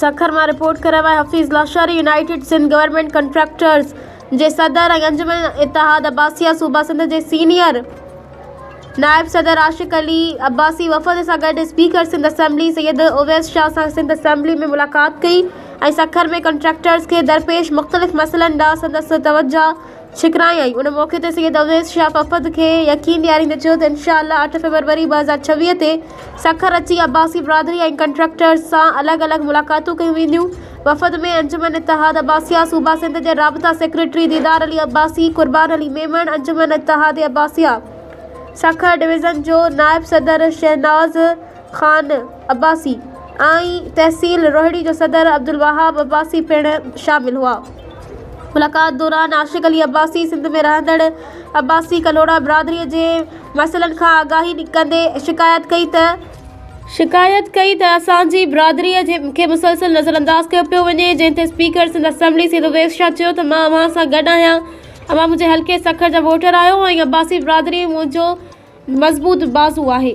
سکر مان رپورٽ ڪري رهيو آهي Hafeez Lashari united Sindh government contractors جي صدر ۽ انجمن اتحاد عباسيه صوبه سنڌ جي سينيئر نائب صدر عاشق علي عباسي وفد سان گڏ اسپيڪر سنڌ اسيمبلي سيد اويس شاهه سان سنڌ اسيمبلي ۾ ملاقات ڪئي ۽ سکر ۾ ڪنٽريڪٽرز کي درپيش مختلف مسئلن ڏانهن سندس توجهه ڇڪرايائين. ان موقعي تي سيد اويس شاهه وفد کي يقين ڏياريندي چيو ته انشاء الله 8 فيبروري 2026 تي سکر اچي عباسي برادري ۽ ڪنٽريڪٽرز سان الڳ الڳ ملاقاتون ڪيون وينديون. وفد ۾ انجمن اتحاد عباسيه صوبه سنڌ جي رابطا سيڪريٽري ديدار علي عباسي، قربان علي ميمڻ، انجمن اتحاد عباسيه سکر ڊويزن جو نائب صدر شهناز خان عباسي ۽ تحصيل روهڙي جو صدر عبدالوهاب عباسي پڻ شامل هئا. ملاقات دوران عاشق علي عباسي سنڌ ۾ رهندڙ عباسي ڪلهوڙا برادري جي مسئلن کان آگاهي ڪندي شڪايت ڪئي ته شڪايت ڪئي ته اسان جي برادري کي مسلسل نظرانداز ڪيو پيو وڃي، جنهن تي اسپيڪر سنڌ اسيمبلي سيد اويس شاهه چيو ته مان اوهان سان گڏ آهيان، اوهان منهنجي حلقي سکر جا ووٽر آهيو ۽ عباسي برادري منهنجو مضبوط بازو آهي.